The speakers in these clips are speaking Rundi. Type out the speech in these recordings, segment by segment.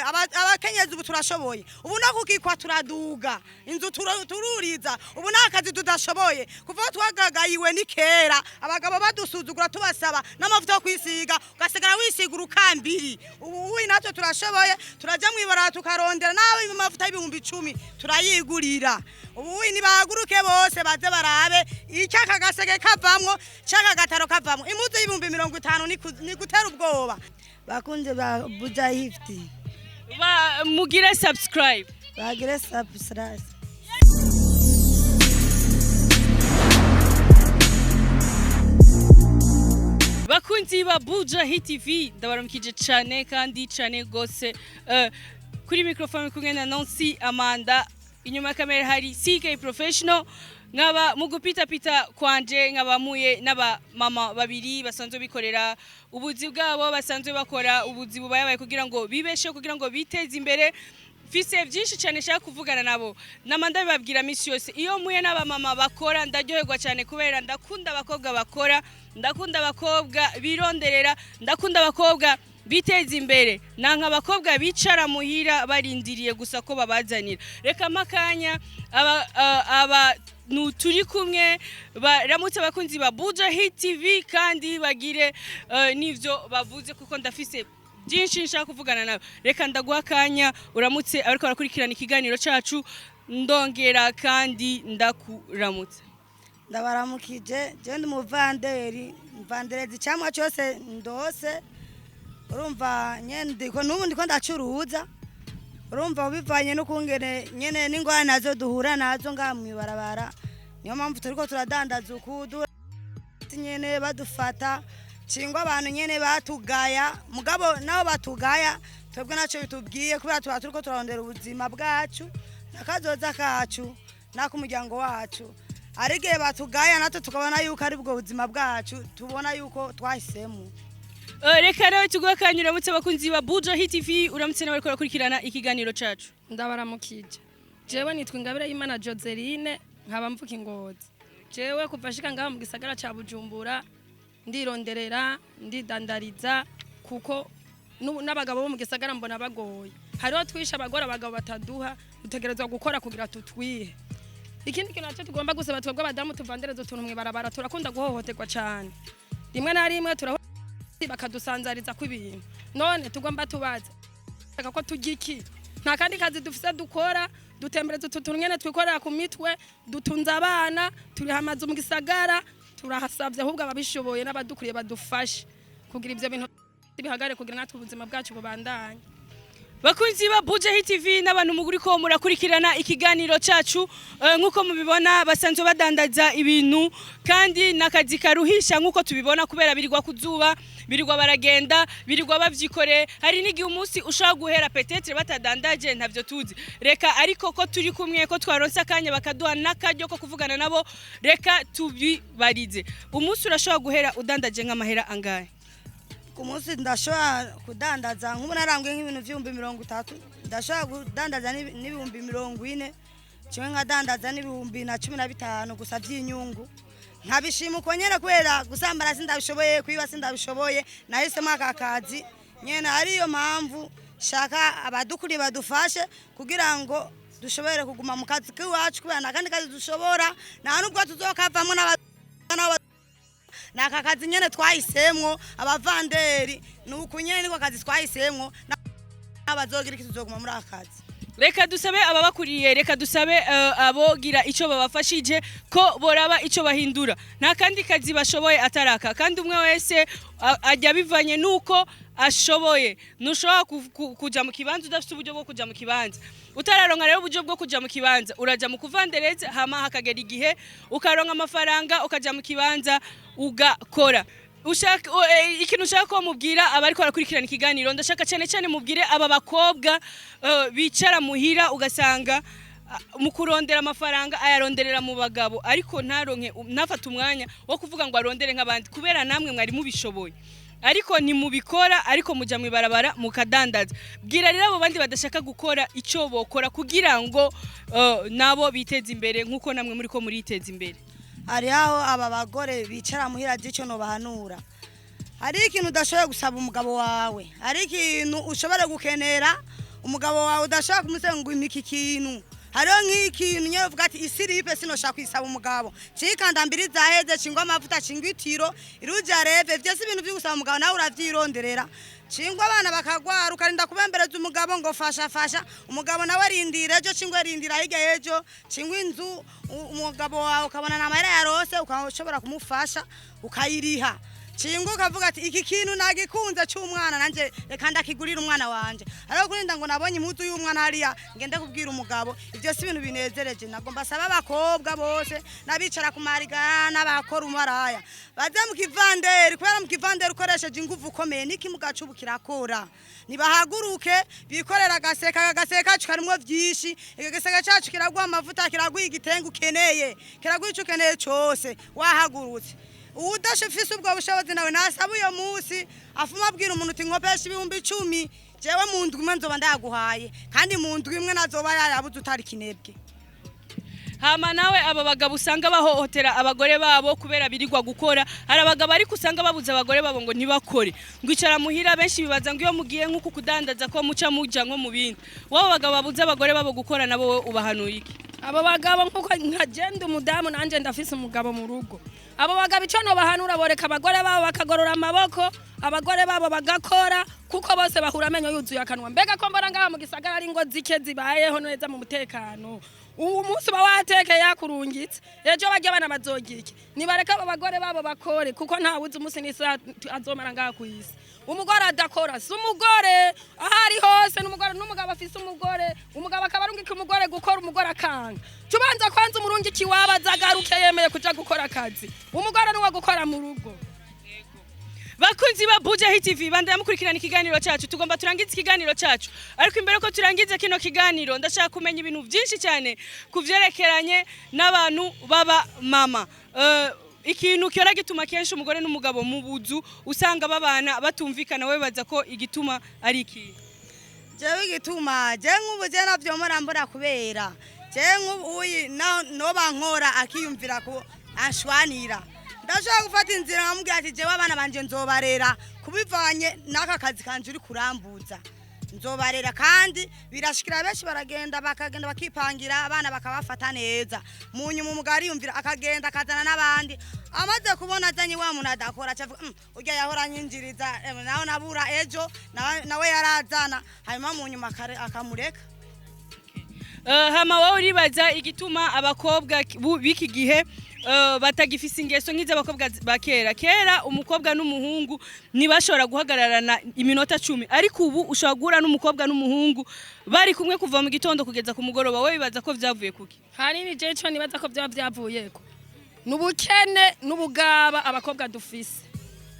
Abakenyezi ubu turashoboye, ubu no kukikwa turaduga inzu, tururiza. Ubu nta kazi tudashoboye. Kuva aho twagagayiwe ni kera, abagabo badusuzugura, tubasaba n'amavuta yo kwisiga, ugasigara wisiga urukambiri. Ubu natwe turashoboye, turaja mw'ibarabara tukarondera nawe amavuta y'10,000 turayigurira. Ubu nibahaguruke bose baze barabe icyo aka gaseke kavamwo, cyaka gataro kavamwo. Impuzu y'50,000 ni gutera ubwoba. Bakunze ba Buja Hit. Ba mugire subscribe. Bagire subscribe. Bakunzi ba Buja Hit TV, ndabaramukije cyane kandi cyane gose. Kuri microphone kumwe na Nancy Amanda, inyuma ya kamera hari CK Professional. Nkaba mu gupitapita kwanje nkaba muye n'aba mama babiri basanzwe bikorera ubuzi bwabo, basanzwe bakora ubuzi bubayabaye kugira ngo bibeshe, kugira ngo biteze imbere. Mfise byinshi cyane nshaka kuvugana nabo. Nama ndabibabwira misi yose, iyo muye n'abamama bakora ndaryoherwa cyane, kubera ndakunda abakobwa bakora, ndakunda abakobwa bironderera, ndakunda abakobwa biteza imbere. Nanka abakobwa bicara muhira barindiriye gusa ko babazanira. Reka makanya abantu turi kumwe baramutse abakunzi ba Buja Hit TV, kandi bagire n'ivyo bavuze, kuko ndafise byinshi nshaka kuvugana nawe. Reka ndaguha akanya uramutse ariko barakurikirana ikiganiro cacu, ndongera kandi ndakuramutse. Ndabaramukije. Je ndi umuvanderi, mvandereza icamwa cyose ndose. Urumva nyene ndiko n'ubu ndiko ndacuruza. Urumva bivanye n'ukungene nyene n'ingorane nazo duhura nazo ngaha mw'ibarabara, niyo mpamvu turiko turadandaza uku nyene badufata cingwa, abantu nyene batugaya. Mugabo nabo batugaya, twebwe naco bitubwiye, kubera tuba turiko turarondera ubuzima bwacu n'akazoza kacu n'ak'umuryango wacu. Ari igihe batugaya, natwe tukabona yuko ari bwo buzima bwacu, tubona yuko twahisemo. Reka nawe tuguhe akanya uramutse abakunzi ba Buja Hit TV, uramutse n'abariko barakurikirana ikiganiro cacu. Ndabaramukije. Jewe nitwa Ingabire y'Imana Joseline, nkaba mvuka Ingozi. Jewe kuva shika ngaha mu gisagara ca Bujumbura ndironderera, ndidandariza, kuko n'abagabo bo mu gisagara mbona bagoye. Hariho twisha abagore, abagabo bataduha, dutegerezwa gukora kugira tutwihe. Ikindi kintu nacyo tugomba gusaba, twebwe abadamu tuvandereza utuntu mw'ibarabara turakunda guhohoterwa cane. Rimwe na rimwe turaho bakadusanzariza kw'ibintu. None tugomba tubaza ko turya iki? Nta kandi kazi dufise dukora. Dutembereza utu tuntu nyene twikorera ku mitwe, dutunze abana, turiha amazu mu gisagara. Turahasabye ahubwo ababishoboye n'abadukuriye badufashe kugira ivyo bintu bihagare, kugira natwe ubuzima bwacu bubandanye. Bakunzi ba Buja Hit TV n'abantu muguri ko murakurikirana ikiganiro cacu, nkuko mubibona basanzwe badandaza ibintu, kandi nakazi karuhisha nkuko tubibona, kubera birirwa kuzuba, birirwa baragenda, birirwa bavyikore. Hari n'igihe umunsi ushobora guhera peut-être batadandaje, ntavyo tuzi. Reka ariko ko turi kumwe, ko twaronse akanya bakaduha n'akaryo ko kuvugana nabo, reka tubibarize. Umunsi urashobora guhera udandaje nk'amahera angahe? Ku munsi ndashobora kudandaza, nk'ubu naranguye nk'ibintu 30,000, ndashobora kudandaza n'40,000, kimwe nkadandaza n'ibihumbi na 15 gusa by'inyungu. Nkabishima uko nyene, kubera gusambara sindabishoboye, kwiba sindabishoboye, nahisemo aka kazi nyene. Ariyo mpamvu shaka abadukuriye badufashe kugira ngo dushobore kuguma mu kazi k'iwacu, kubera nta kandi kazi dushobora, nta nubwo tuzokavamwo. Naka kazi nyene twahisemwo abavanderi, ni uku nyene niko kazi twahisemwo. N'abazogira iki, tuzoguma muri aka kazi. Reka dusabe ababakuriye, reka dusabe abogira ico babafashije ko boraba ico bahindura. Nta kandi kazi bashoboye ataraka, kandi umwe wese ajya bivanye nuko ashoboye. Ntushobora kuja mu kibanza udafite uburyo bwo kuja mu kibanza. Utararonka rero uburyo bwo kuja mu kibanza, uraja mu kuvandereza, hama hakagera igihe ukaronka amafaranga ukaja mu kibanza ugakora. Ushaka ikintu ushaka ko mubwira abariko barakurikirana ikiganiro, ndashaka cyane cyane mubwire aba bakobwa bicara muhira, ugasanga mu kurondera amafaranga ayaronderera mu bagabo, ariko ntaronke, ntafate umwanya wo kuvuga ngo arondere nk'abandi, kubera namwe mwari mubishoboye ariko ntimubikora, ariko mujya mw'ibarabara mukadandaza. Bwira rero abo bandi badashaka gukora icyo bokora kugira ngo nabo biteze imbere nk'uko namwe muri ko muriteza imbere. Hari aho aba bagore bicara muhira, icyo nobahanura, hari ikintu udashoboye gusaba umugabo wawe, hari ikintu ushobora gukenera. Umugabo wawe udashaka kumusaba ngo imika ikintu, hariho nk'ikintu nyine uvuga ati isiripe sinoshaka kwisaba umugabo, cikanda mbiri zaheze, cingwa amavuta, cingwa itiro iruja reve, ivyo si ibintu vyo gusaba umugabo, nawe uravyironderera. Cingwa abana bakagwara, ukarinda kubembereza umugabo ngo fasha fasha, umugabo nawe arindira ejo, cingwa arindira hirya y'ejo, cingwa inzu, umugabo wawe ukabona nta mahera yarose, ukashobora kumufasha ukayiriha, cingwa ukavuga ati iki kintu nagikunze c'umwana nanje reka ndakigurira umwana wanje. Ariko kurinda ngo nabonye impuzu y'umwana hariya ngende kubwira umugabo, ivyo si ibintu binezereje. Nagomba saba abakobwa bose n'abicara ku marigara n'abakora umaraya baze mu kivanderi, kubera mu kivanderi ukoresheje inguvu ukomeye n'ikimuga c'ubu kirakora. Nibahaguruke bikorera agaseka, aka gaseka kacu karimwo vyinshi. Iki giseke cacu kiraguha amavuta, kiraguha igitenge ukeneye, kiraguha ico ukeneye cose wahagurutse. Uwudashifise ubwo bushobozi nawe nasaba uyo munsi afuma abwira umuntu uti nkopesha 10,000, jewe mu ndwi imwe nzoba ndayaguhaye, kandi mu ndwi imwe nazoba yayabuze utari kinebwe. Hama nawe aba bagabo usanga bahohotera abagore babo kubera birirwa gukora, hari abagabo ariko usanga babuza abagore babo ngo ntibakore, ngo icara muhira. Benshi bibaza ngo iyo mugiye nk'uku kudandaza ko muca muja nko mu bindi. Wowe abagabo babuza abagore babo gukora nabo wowe ubahanuye iki? Abo bagabo, nkuko nkagenda umudamu nanje ndafise umugabo mu rugo, abo bagabo ico nobahanura, boreka abagore babo bakagorora amaboko, abagore babo bagakora, kuko bose bahura amenyo yuzuye akanwa. Mbega ko mbona ngaha mu gisagara ari ngo zike zibayeho neza mu mutekano, ubu munsi uba watekeye yakurungitse, ejo barya abana bazogira iki? Nibareke abo bagore babo bakore, kuko ntawuzi umunsi n'isaha azomara ngaha ku isi. Umugore adakora si umugore, aho ari hose n'umugore n'umugabo afise umugore, umugabo akaba arungika umugore gukora, umugore akanga. Tubanza kwanza umurungiki waba azagaruke yemeye kuja gukora akazi. Umugore niwe gukora mu rugo. Bakunzi ba Buja Hit TV, bandanya mukurikirana ikiganiro cyacu. Tugomba turangize ikiganiro cyacu, ariko imbere ko turangiza kino kiganiro ndashaka kumenya ibintu byinshi cyane ku vyerekeranye n'abantu baba mama. Ikintu kiora gituma kenshi umugore n'umugabo mu buzu usanga babana batumvikana, we baza ko igituma ari iki? Jewe igituma je nk'ubu je navyo mpora mbora, kubera je nk'ubu uyi noba nkora akiyumvira ko anshwanira, ndashobora gufata inzira nkamubwira ati jewe abana banje nzobarera kubivanye n'aka kazi kanje uri kurambuza, nzobarera. Kandi birashikira benshi baragenda, bakagenda bakipangira abana bakabafata neza, mu nyuma umugabo ariyumvira akagenda akazana n'abandi. Amaze kubona azanye wa muntu adakora, aca avuga urya yahora anyinjiriza, nawe nabura ejo nawe yarazana, hanyuma mu nyuma akamureka. Hama wowe uribaza igituma abakobwa b'iki gihe batagifise ingeso nk'iz'abakobwa ba kera? Kera umukobwa n'umuhungu ntibashobora guhagararana iminota 10, ariko ubu ushobora guhura n'umukobwa n'umuhungu bari kumwe kuva mu gitondo kugeza ku mugoroba. Wowe bibaza ko vyavuye kuki? Hanini je ico nibaza ko byaba byavuyeko n'ubukene n'ubugaba abakobwa dufise,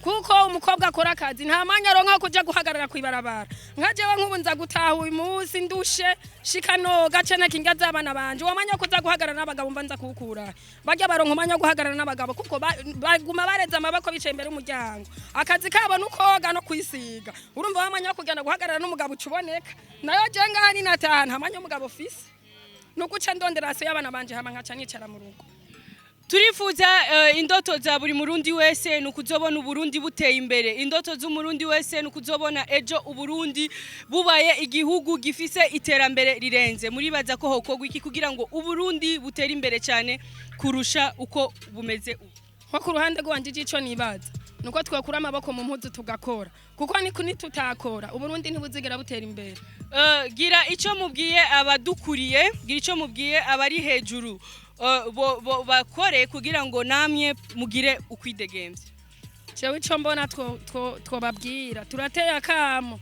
kuko umukobwa akora akazi nta mwanya aronka wo kuja guhagarara kw'ibarabara. Nka jewe nk'ubu nza gutaha uyu munsi ndushe, shika noga ce neka z'abana banje, uwo mwanya wo kuza guhagarara n'abagabo mba nza kuwukura? Barya baronka umwanya wo guhagarara n'abagabo kuko baguma bareze amaboko bicaye imbere y'umuryango, akazi kabo nukoga no kwisiga. Urumva wa mwanya wo kugenda guhagarara n'umugabo uca uboneka nayo. Je ngaha ninataha nta mwanya w'umugabo ufise, nuguca ndondera se y'abana banje, hama nkaca nicara mu rugo. Turifuza indoto za buri murundi wese ni ukuzobona Uburundi buteye imbere. Indoto z'umurundi wese ni ukuzobona ejo Uburundi bubaye igihugu gifise iterambere rirenze. Muribaza ko hokorwa iki kugira ngo Uburundi butere imbere cyane kurusha uko bumeze ubu? Nko ku ruhande rwanje ico nibaza nuko twakura amaboko mu mpuzu tugakora, kuko ni nitutakora Uburundi ntibuzigera butera imbere. Gira icyo mubwiye abadukuriye, gira icyo mubwiye abari hejuru, bo bakore kugira ngo namwe mugire ukwidegemvya. Jewe ico mbona twobabwira, turateye akamo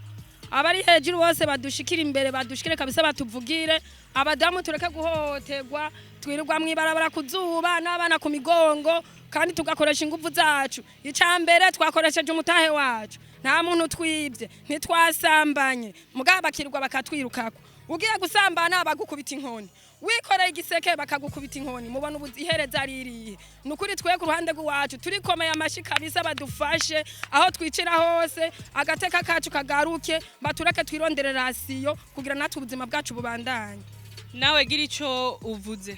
abari hejuru bose badushikira imbere, badushikire kabisa, batuvugire abadamu tureke guhohoterwa, twirirwa mw'ibarabara kuzuba n'abana ku migongo, kandi tugakoresha ingufu zacu. Ica mbere twakoresheje umutahe wacu, nta muntu twibye, ntitwasambanye, mugabo bakirwa bakatwirukako. Ugiye gusambana bagukubita inkoni, wikoreye igiseke bakagukubita inkoni. Mubona ubu ihereza ririhe? Ni ukuri twe ku ruhande rw'iwacu turikomeye amashi kabisa, badufashe aho twicira hose, agateka kacu kagaruke, batureke twirondere ration kugira natwe ubuzima bwacu bubandanye. Nawe gira icyo uvuze.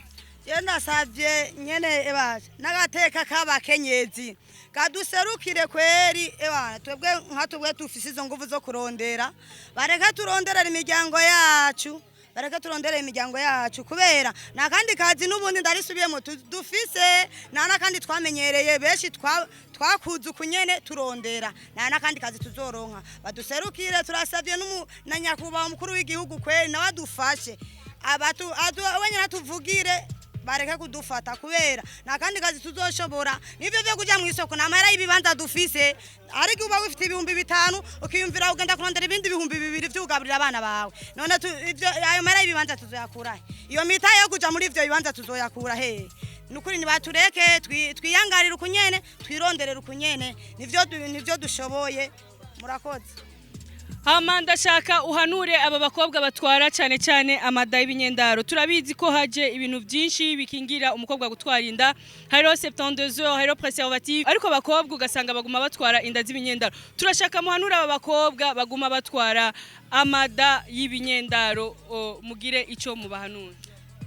Je ndasavye nyene ebasha n'agateka k'abakenyezi kaduserukire kweri. Ebana, twebwe nka twebwe dufise izo nguvu zo kurondera, bareke turonderera imiryango yacu, bareke turonderera imiryango yacu, kubera nta kandi kazi n'ubundi ndarisubiyemo dufise, nta n'akandi twamenyereye. Benshi twakuze ukunyene turondera, nta n'akandi kazi tuzoronka. Baduserukire, turasavye na nyakubahwa umukuru w'igihugu kweri, nawe adufashe, wenyine atuvugire, bareke kudufata, kubera nta kandi kazi tuzoshobora. Nivyo vyo kuja mw'isoko, nta mahera y'ibibanza dufise. Ariko uba wifite 5000, ukiyumvira ugenda kurondera ibindi 2000 vy'ugaburira abana bawe. None ivyo ayo mahera y'ibibanza tuzoyakura he? Iyo mita yo kuja muri ivyo bibanza tuzoyakura he? Nukuri nibatureke twiyangarire ukunyene, twironderere ukunyene, nivyo dushoboye. Murakoze. Hama ndashaka uhanure aba bakobwa batwara cyane cyane amada y'ibinyendaro. Turabizi ko haje ibintu byinshi bikingira umukobwa gutwara inda, hariho 72 heures, hariho préservatif, ariko abakobwa ugasanga baguma batwara inda z'ibinyendaro. Turashaka muhanure aba bakobwa baguma batwara amada y'ibinyendaro, mugire ico mubahanura.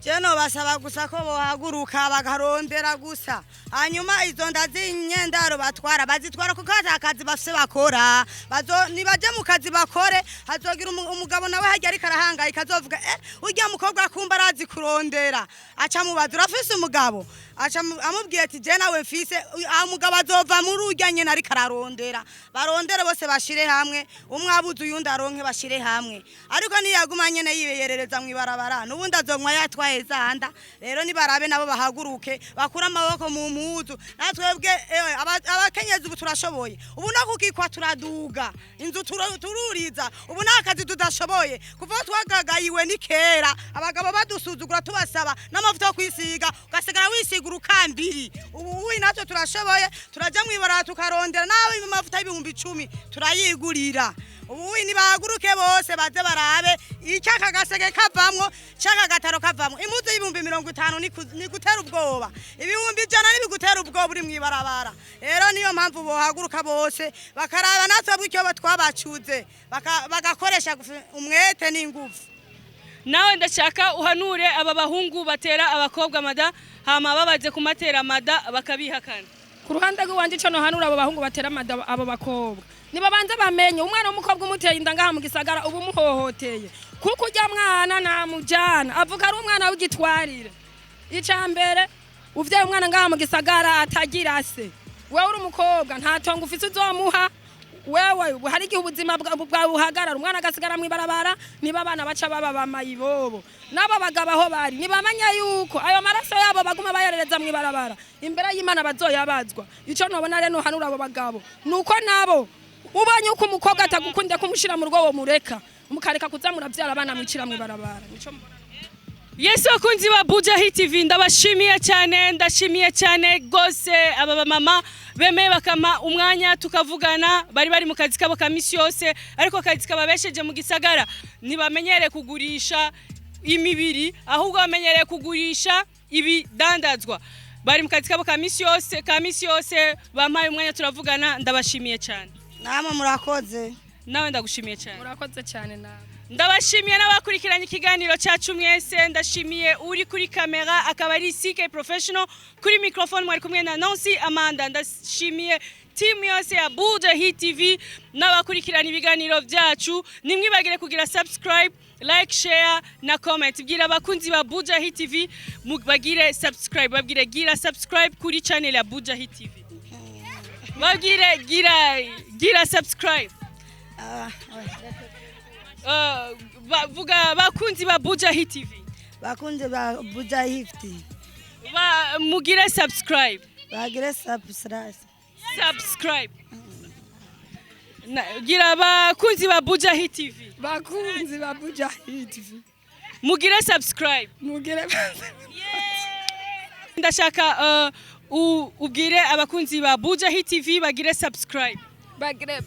Je nobasaba gusa ko bohaguruka bakarondera gusa, hanyuma izo nda z'inyendaro batwara bazitwara kuko ata kazi bafise bakora. Bazo nibaje mu kazi bakore, hazogira umugabo nawe harya ariko arahangayika, azovuga: "Eh, urya mukobwa kumba arazi kurondera." Aca mubaza: "Urafise umugabo?" Aca amubwiye ati: "Je nawe mfise." Umugabo azova muri urya nyene ariko ararondera. Barondere bose, bashire hamwe, umwe abuze uyundi aronke, bashire hamwe. Ariko niyaguma nyene yiyerereza mw'ibarabara, n'ubundi azonywa yatwaye zanda. Rero nibarabe nabo bahaguruke, bakure amaboko mu mpuzu. Natwebwe ewe, abakenyezi ubu turashoboye. Ubu no kukikwa turaduga, inzu tururiza. Ubu nta kazi tudashoboye. Kuva aho twagagayiwe ni kera, abagabo badusuzugura, tubasaba n'amavuta yo kwisiga, ugasigara wisiga urukambiri. Ubu ubu natwe turashoboye, turaja mw'ibarabara tukarondera, nawe amavuta y'10,000 turayigurira. Ubu nibahaguruke bose, baze barabe icyaka gaseke kavamwo, cyaka gataro kavamwo. Impuzu y'50,000 ni gutera ubwoba, 100,000 ntibigutera ubwoba uri mw'ibarabara. Rero niyo mpamvu bohaguruka bose bakaraba natwe bw'icyo twabacuze, bagakoresha umwete n'inguvu. Nawe ndashaka uhanure aba bahungu batera abakobwa amada, hama babaze kumatera amada bakabihakana. Ku ruhande rw'iwanje, ico nohanura abo bahungu batera amada abo bakobwa, nibabanze bamenye umwana w'umukobwa umuteye inda ngaha mu gisagara uba umuhohoteye, kuko urya mwana ntamujana avuga ari umwana w'igitwarire. Ica mbere, uvyaye umwana ngaha mu gisagara atagira se, wewe uri umukobwa, nta tongo ufise uzomuha. Wewe hari igihe ubuzima bwawe buhagarara, umwana agasigara mw'ibarabara. Niba abana baca baba bamayibobo, n'abo bagabo aho bari ntibamenya yuko ayo maraso yabo baguma bayarereza mw'ibarabara, imbere y'Imana bazoyabazwa. Ico nobona rero nohanura abo bagabo nuko nabo ubonye uko umukobwa atagukunde kumushira mu rugo, wo mureka, mukareka kuza muravyara abana mwicira mw'ibarabara. Nico mbona. Yesu, bakunzi ba Buja Hit TV, ndabashimiye cyane, ndashimiye cyane gose aba bamama bemeye bakampa umwanya tukavugana. Bari mu kazi kabo ka misi yose, ariko akazi kababesheje mu gisagara, ntibamenyere kugurisha imibiri, ahubwo bamenyereye kugurisha ibidandazwa. Bari mu kazi kabo ka misi yose, ka misi yose, bampaye umwanya turavugana, ndabashimiye cyane. Namwe murakoze. Nawe ndagushimiye cyane. Murakoze cyane nawe. Ndabashimiye n'abakurikiranye ikiganiro cyacu mwese. Ndashimiye uri kuri kamera, akaba ari CK Professional. Kuri microphone mwari kumwe na Nancy Amanda. Ndashimiye team yose ya Buja Hit TV n'abakurikirana ibiganiro byacu. Nimwibagire kugira subscribe, like, share na comment. Bwira abakunzi ba Buja Hit TV bagire subscribe, babwire gira subscribe kuri channel ya Buja Hit TV, babwire gira subscribe. Ah, Vuga bakunzi ba Buja Hit TV. Bakunze ba Buja Hit. Ba mugire subscribe. Bagire subscribe. Subscribe. Gira bakunzi ba Buja Hit TV. Bakunzi ba Buja Hit TV. Mugire subscribe. Mugire. Ndashaka ubwire abakunzi ba Buja Hit TV bagire subscribe. Bagire.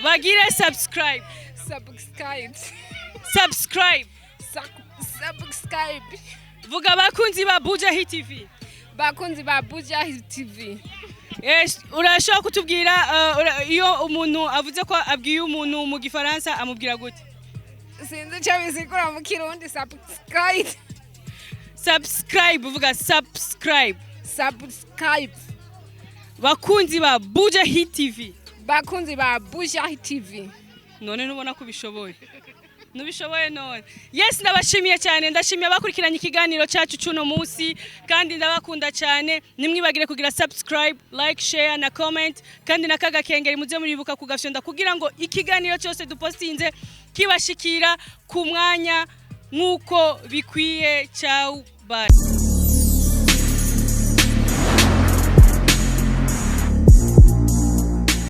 Bagire subscribe. Subscribe. Subscribe. Subscribe. Vuga bakunzi ba Buja Hit TV. Bakunzi ba Buja Hit TV. Urashobora kutubwira iyo umuntu avuze ko abwiye umuntu mu gifaransa amubwira gute? Sinzi icyo bisigura mu Kirundi, subscribe. Subscribe, uvuga subscribe. Subscribe. Bakunzi ba Buja Hit TV. Bakunzi ba Buja TV. None ntubona ko ubishoboye? Ntubishoboye none? Yes, ndabashimiye cyane, ndashimiye abakurikiranye ikiganiro cyacu cy'uno munsi, kandi ndabakunda cyane. Nimwibagire kugira subscribe, like, share na comment, kandi na kagakengeri muze muribuka kugafyonda kugira ngo ikiganiro cyose dupostinze kibashikira ku mwanya nk'uko bikwiye. Ciao, bye.